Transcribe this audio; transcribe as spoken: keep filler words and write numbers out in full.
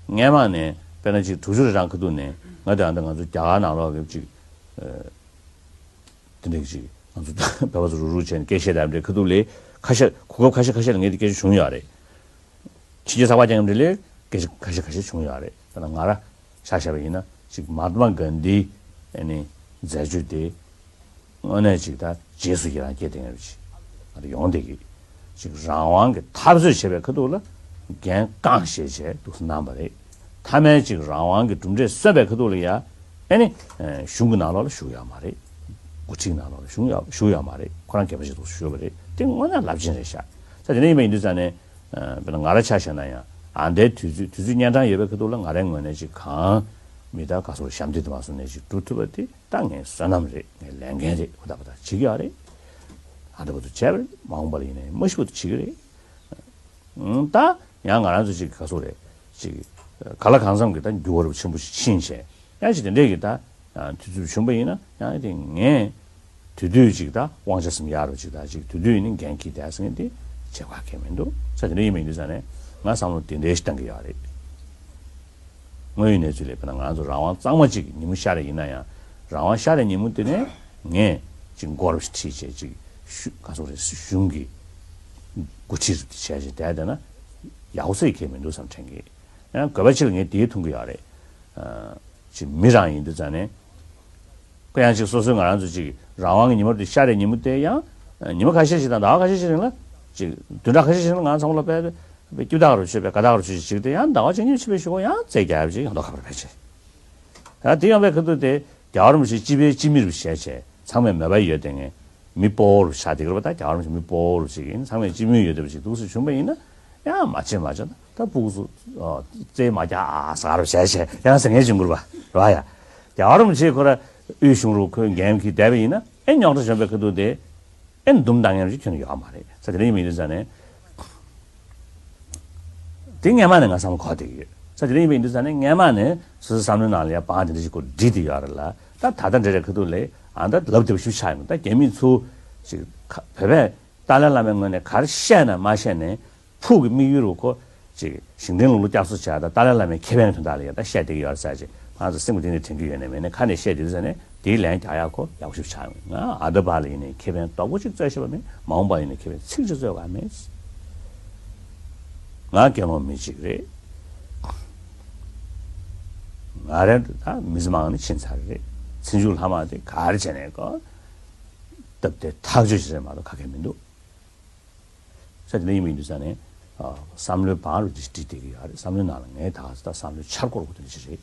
སྔས་མ་ནས་དཔེར་ན་ཅིག་དྲུག་ཅུ་རེ་གྲངས་ཁ་ཐུག་ནས་ང་དང་ཨ་ད་ང་ཚོ་རྒྱ་གར་ནང་ལོགས་ཀྱི་ཅིག་ཨ་དེ་འདྲ་ཅིག་ང་ཚོ་བོད་པ་ཚོ་རུག་རུག་བྱས་ནས་སྐད་བཤད་དང་འདྲ་ཁ་ཐུག་ལས་ཁ་ཤས་གོ་སྐབས་ཁ་ཤས་ཁ་ཤས་ལ་ངས་དེ་སྐད་ཆ་བྱུང་ཡོད་རེད། ཕྱི་རྒྱལ་ཚགས་པར་རྒྱག་མཁན་འདི་ལས་སྐད་ཆ་ཁ་ཤས་ཁ་ཤས་བྱུང་ཡོད་རེད། ད་ང་ར་ཆ་བཞག་པ་ཡིན་ན་ཅིག་མ་ཧཱ་ཏྨ་གྷན་དྷིའི་ཨ་ནི་མཛད་སྤྱོད་དེ་དངོས་གནས་ཅིག་ད་རྗེས་སུ་ཡི་རང་སྐྱེས་བསྡད་མཁན་རེད། ཅིག་ང་ཚོ་ཡོང་བསྡད་ཀྱི་ཅིག་རང་དབང་གི་འཐབ་རྩོད་བྱེད་པའི་ཁ་ཐུག་ལ་འགན་རྐང་བཞེས་བྱས་འདུག་སེ་གནང་བ་རེད། མཐའ་མའི་ཅིག་རང་དབང་གི་གྲུབ་འབྲས་སོན་པའི་ཁ་ཐུག་ལ་ཡ་ཨ་ནི་གཞུང་གི་ནང་ལོགས་ལ་ཞུགས་ཡོད་མ་རེད། འགོ་ཁྲིད་ནང་ལོགས་ལ་ཞུགས་ཡོད་ཞུགས་ཡོད་མ་རེད། ཁོ་རང་སྒེར་པ་ཞིག་འདུག་སེ་ཞུགས་པ་རེད། དེ་དངོས་གནས་རླབས་ཆེན་རེད་ཤག་ས་དེ་འདྲ་ཡིན་པ་ཡིན་དུས་ཙང་ནས། ཨ་དཔེར་ན་ང་ར་ཆ་བཞག་ན་ཡང་ཨ་འདའི་དུས་ཚོད་དུས་ཚོད་གཉན་འཕྲང་ཡོད་པའི་ཁ་ཐུག་ལ་ང་རའི་ངོས་ནས་ཅིག་གང་མི་ད་ག་སོགས་ཞབས་འདེགས་དེ་མ་སོང་ནས་ཅིག་སྒྲུབ་ཐུབ་པ་དེ་ད་ངའི་བསོད་ནམས་རེད། ངའི་ལས་འགན་རེད། ཧུར་ཐག་ཧུར་ཐག་བྱེད་ཀྱི་ཡོད་རེད། ཨ་འདྲ་བ་དུ་བྱས་པ་རེད། མ་འོངས་པ་ལ་ཡིན་ནའི་མ་ཤི་བ་དུ་བྱེད་ཀྱི་རེད། ཨང་ད་ཡང་ང་རང་ཚོ་ཅིག་ག་སོགས་རེད། ཅིག་ག་ལ་གང་འཚམ་གྱི་ད་འགྱུར་བ་རབ་ཆེན་པོ་ཞིག་ཕྱིན་བྱས། ཡང་ཅིག་དེ་འདྲས་ཀྱི་ད་དུས་ཚོད་བྱུང་པ་ཡིན་ན་ཡང་དེ་ངས་དུས་དུས་ཅིག་ད་དབང་ཆ་ཟིན་ཡག་རུ་ཅིག་ད་ཅིག་དུས་དུས་ཡིན་ན་འགན་འཁྱེར་བསྡད་ཟེར་མཁན་དེ་བྱེད་དགོས་ཁེལ་མི་འདུག་ས། དེ་འདྲ་ཡིན་མིན་དུས་ས་ནས་ང་བསམ་བློ་དེ་འདྲའི་ཞིག་བཏང་གི་ཡོད་རེད། དངོས་ཡོད་གནས་ཚུལ་ལས་དཔེར་ན་ང་ཚོ་རང་དབང་གཙང་མ་ཅིག་གི་ཉིན་མོ་ཤར་རེ་ཡིན་ན་ཡང་རང་དབང་ཤར་རེ་ཉིན་མོ་དེ་ནས་ངས་ཅིག་མགོ་རུ་ཁྲིད་བྱས་ཅིག་ཤུ་ག་ཚོད་རེད། གཞུང་གི་འགོ་ཁྲིད་རུ་དེ་བྱས་ཅིག་བསྡད་བསྡད་ན་ཡག་པོ་ཟེར་ཁེལ་མི་འདུག་བསམ་དྲན་གི། ཡང་དགོས་པ་ཆེ་ལ་ངས་དེའི་མཐོང་གི་ཡོད་རེད། ཅིག་མི་རང་ཡིན་དུས་ཙང་ནས། ཁོ་ཡང་ཅིག་སོ་སོའི་ང་རང་ཚོ་ཅིག་རང་དབང་གི་ཉི་མ་དེ་ཤར་རེ་ཉིན་མོ་དེ་ཡང་ཉི་མ་ཁ་ཤས་ཤིག་དང་ཟླ་བ་ཁ་ཤས་ཤིག་རིང་ལ་ཅིག་བདུན་ཕྲག་ཁ་ཤས་ཤིག་རིང་ལ་ང་ཚང་མ་ལ་དཔེ་དཔེ་སྐྱིད་ཐག་རུ་ཆོད་པའི་དགའ་ཐག་རུ་ཆོད་ཅིག་དེ་ཡང་ཟླ་བ་གཅིག་གཉིས་ཕྱིན་པའི་གཞུག་གུ་ཡང་རྩེད་རྒྱག་ཡག་ཅིག་ཡང་དོ་ཁ་པར་ཕལ་ཆེར། ད་དེ་ཡོང་བའི་ཁ་ཐུག་དེ་རྒྱལ་བ་རིན་པོ་ཆེ་སྤྱི་པའི་སྤྱི་མི་རུ་བྱས་བྱས་ཚང་མས་མོས་པ་ཡོད་དེ་ངས། མི་སྤོ་བོ་རུ་ཆགས་བསྡད་ཀྱི་རེད་པ། ད་རྒྱལ་བ་རིན་པོ་ཆེ་མི་སྤོ་བོ་རུ་ཅིག་ཡིན། ཚང་མས་སྤྱི་མོས་ཡོད་བསྡད་པ་ཅིག་འདུག་སེ་བྱུང་པ་ཡིན་ན་ཡང་མ་བྱེད་མ་བྱེད་ན་ད་སྤུ་གུ་ཚོ་རྩེད་མ་རྒྱག་ཨ་ཟ་རུ་བྱས་བྱས་ཡང་ཟེར་མཁན་བྱུང་གི་རེད་པ། རེད་པ་ཡ། རྒྱལ་བ་རིན་པོ་ཆེ་ཁོ་ར་དབུས་གཞུང་རུ་ཁོས་འགན་འཁྱེར་བསྡད་པ་ཡིན་ན་ཨེ་རྙོག་དྲ་བྱུང་བའི་ཁ་ཐུག་དེ་ཨེ་འདུམ་བཏང་མཁན་ཅིག་ཁྱོན་ནས་ཡོད་མ་རེད། ས་དེ་འདྲ་ཡིན་པ་ཡིན་དུས་ཙང་ནས། དེ་སྔས་མ་ནས་ང་བསམ་བློ་འཁོར་བསྡད་ཀྱི་ཡོད། ས་དེ་འདྲ་ཡིན་པ་ཡིན་དུས་ཙང་ནས་སྔས་མ་ནས་སོ་སོའི་བསམ་བློའི་ནང་ལ་ཡ་བང་དེ་འདྲ་ཞིག་ཁོ་བསྒྲིགས་བསྡད་ཡོད་རེད་ལ། ད་ད་ལྟ་འདྲ་རེད་ཁ་ཐུག་ལས་ཨ་ད་ལབ་བདེ་པོ་ཞིག་ཆགས་ཡོང་། ད་རྒྱ་མི་ཚོ་ཅིག་ཁ་བོད་པས་ཏཱ་ལའི་བླ་མའི་ངོས་ནས་ག་རེ་བཤད་ན་མ་བཤད་ནས་ཕུགས་ཀྱི་དམིགས་ཡུལ་རུ་ཁོ་ཅིག་ཞིང་བྲན་ལུགས་ལ་བསྐྱར་གསོ་བྱས། ད་ཏཱ་ལའི་བླ་མའི་ཁེ་ཕན་དོན་དག་ལ་ཡ་ད་བཤད་བསྡད་ཀྱི་ཡོད་རེད་ཟེར་ཅིག་ང་ཚོ་སེམས་ཀྱི་གཏིང་ནས་དྲན་གྱི་ཡོད་ནས་མེད་ནས་ཁ་ནས་བཤད་བསྡད་ཟེར་ནས། དེའི་ལན་རྒྱག་ཡག་ཁོ་ཡག་པོ་ཞིག་ཆགས་ཡོང་། ང་ཨ་ད་བར་ལ་ཡིན་ནའི་ཁེ་ཕན་རྡོག་པོ་གཅིག་རྩོད་ཤེས་པ་མེད། མ་འོངས་པ་ཡིན་ནའི་ཁེ་ཕན་ཚིག་གཅིག་རྩོད་ག་མེད། ང་དགེ་སློང་མི་གཅིག་རེད། ང་རང་ད་མི་ཚེ་མང་ནས་ཕྱིན་ཚར་རེད། ཚེ་མཇུག་ལྷག་མ་དེ་ག་རེ་བྱས་ནས་ཀོ་སྟབས་བདེ་ཐག་ཆོད་ཅིག་རེད་མ་གཏོགས་ཁ་ཁེ་མི་འདུག་ས་དེ་འདྲ་ཡིན་མིན་དུས་ས་ནས་བསམ་བློའི་བང་རུ་འདི་བསྒྲིགས་བསྡད་ཀྱི་ཡོད་རེད། བསམ་བློའི་ནང་ལ་ངས་ད་ག་ས་ད་བསམ་བློའི་འཆར་སྒོ་རུ་དེ་འདྲ་ཅིག་རེད།